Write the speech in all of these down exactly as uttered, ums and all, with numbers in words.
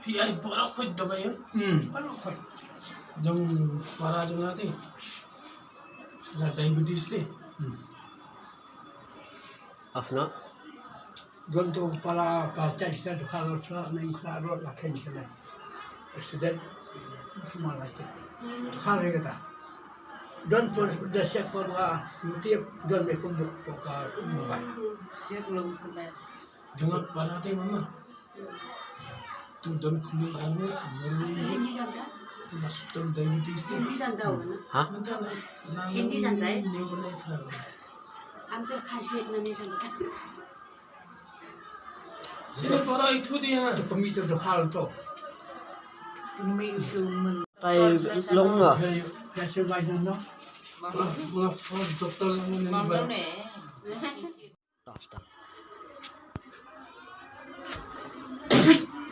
Phi ai baroh khoit dawai, eh? Hmm, baroh khoit. Jong para jong nga te. La diabetes te. Hmm. Afna. Don to para ka chai sa to khalo sa na in khalo la khen sa na. Accident. Sma la te. Khare kata. Don por da se por wa mutip don me pun ko ka mobile. Jong nga para te mama. Tu don khulung arngut, marwei ngut. Hindi janta? Tu la sudden diabetes te. Hindi janta ho na? Ha? Mynta na, na, hindi janta hai? Ne ko nahi phra. Hum to Khasi itna nahi janta. Sini para ithu di ha. To kami to dokhal to. Kami itu men- Tai long na. Kasi wajah no. Mga, mga doktor lang yun, di ba? Mama ne.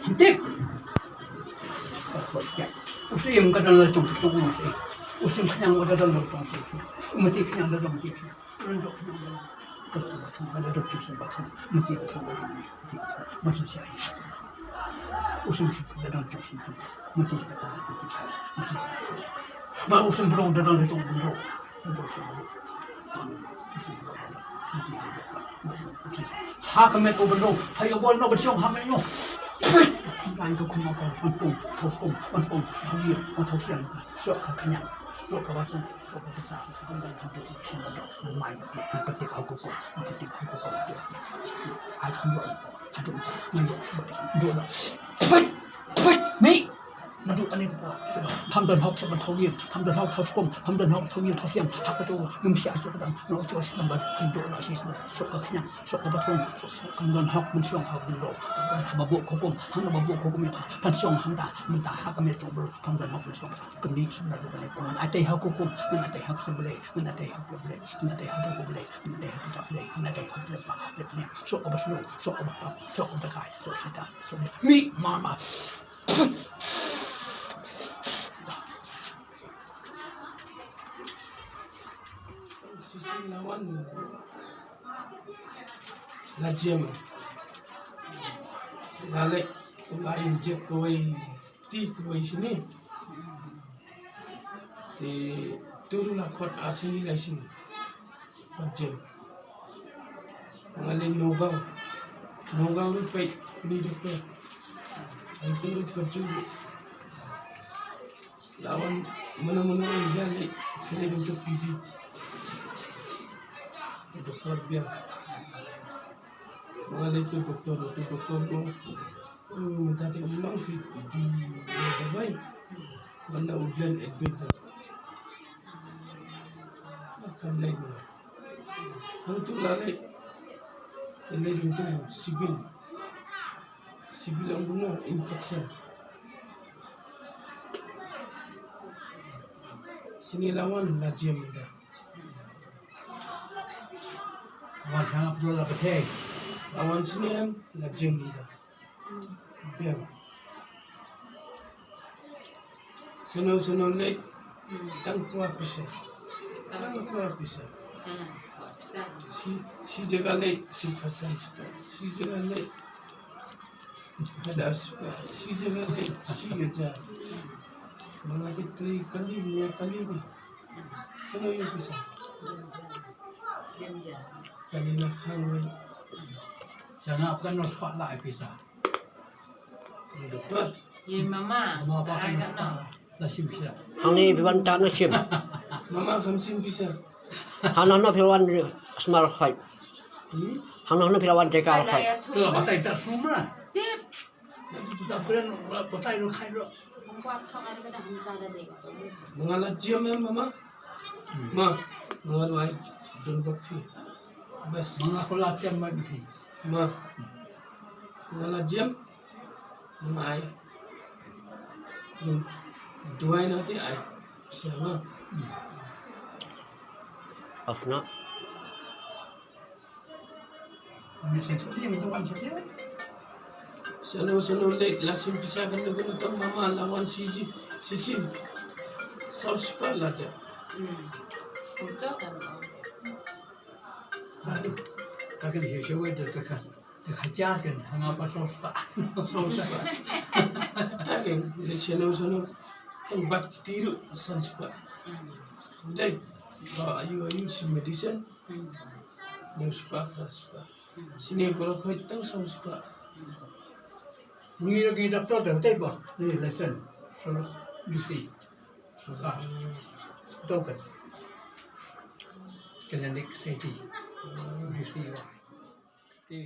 Hamtip. U Syiem ka don la jong u Syiem. U Syiem khñiang ka don la jong u Syiem. U Myntoi khñiang la jong u Myntoi. U Lyngdoh khñiang la jong u Lyngdoh. Ka Bathong ka don la jong u Bathong. Myntoi Bathong la jong u Myntoi Bathong. Myntoi Syiem la jong u Syiem. Myntoi la jong u Myntoi. Myntoi la jong u Myntoi. Ba u Syiem Brong la jong u Brong. Ha ka met u Brong, ha ïa bor no Brong, ha met ïong. Kan ka khun ka ban pung, thaw skum, ban pung, thaw ïing, ban thaw siang, sok ka khñiang, sok ka basung, sok ka sa, sok ka ban pung, sok ka ban pung, mai ka tik, ka tik ha kukum, ka tik ha kukum, tik. Ai khun ïong, ha tu, mai ïong, sok ka ban pung, sok ka ban pung, ni. Naduh kane ka por, pham don hok sha ban thaw ïing, pham don hok thaw skum, pham don hok thaw ïing thaw siang, ha kato ngim shah sha ka dang, noh sha ka dang ban pynduh noh sha skum, sha ka khñiang, sha ka basung, sha ka don hok ban shong hok ban rong, ba buh ka hukum, hangno ba buh ka hukum ïa ka, ban shong hangta, mynta ha ka met jong u briew, pham don hok ban shong, kane sha naduh kane ka por, ngan atai ha ka hukum, ngan atai ha ka hukum Blei, ngan atai ha ka hukum Blei, ngan atai ha ka hukum Blei, ngan atai ha ka hukum Blei, ngan atai ha ka hukum Blei, sha ka basung, sha ka bakap, sha ka dakai, sha ka setan, sha ka mi mama. Shisien la wan la jem. La leit to la inject kawei kti kawei shini. Te to ruh la khot ar sngi lai sngi. Pat jem. Nga leit Nagaon. Nagaon ruh peit une u doktor. Hangto ruh kyrjuh ruh. La wan mano mano ruh ïa leit, phi leit dang jop P B. Doktor biang. Nga leit to doktor, to doktor ruh. Mynta te um long phi dei ïa dawai. Mynta u Glenn admit. Kam leit ma. Hangtu la leit. Te leit hangtu civil. Civil ong kumno, infection. Sini la wan la jem mynta. Wan sha nga pdol la pthei. La wan sini em la jem mynta. Biang. Sano sano leit tang kwah pisa. Tang kwah pisa. Shi, shi jaka leit shi phew san spah. Shi jaka leit hajar spah. Shi jaka leit shi hajar. Manga ki trei kali, nia kali ni. Sano ïa pisa. Kali na khang wei. Sano kan no spah la pisa. Doktor. Ye mama. Mama pa kan no spah la shim pisa. Hangne phi wan ta no shim. Mama kham shim pisa. Hano no phi wan smar khai. Hmm? Hano no phi wan te ka khai. Kala batai ta sumra. Tip. Da kren batai ro khai ro. Manga la jem em mama. Ma, manga la ai don bak phi. Bas. Manga ko la jem ma phi. Ma. Manga la jem. Manga ai. Dun. Duai na ti ai. Siapa? Afna. Sano sano leit la shim pisa kan da bun tam mama la wan siji sisi. Saw spah la da. Aduh. Ka kan shi shi wei da ka. Ka hajar kan hanga pa saw spah. Saw spah. Kata ke, le shano shano, tang bat tiru san spah. Dei, ba ayu ayu shi medicine, hynñiew spah, phra spah. Shini bro khoi tang saw spah. Ngi lagi daftar dah, tei ba, ni lesen, solo, bisi. Ah, tau kan. Klinik seti, bisi ba. Ti.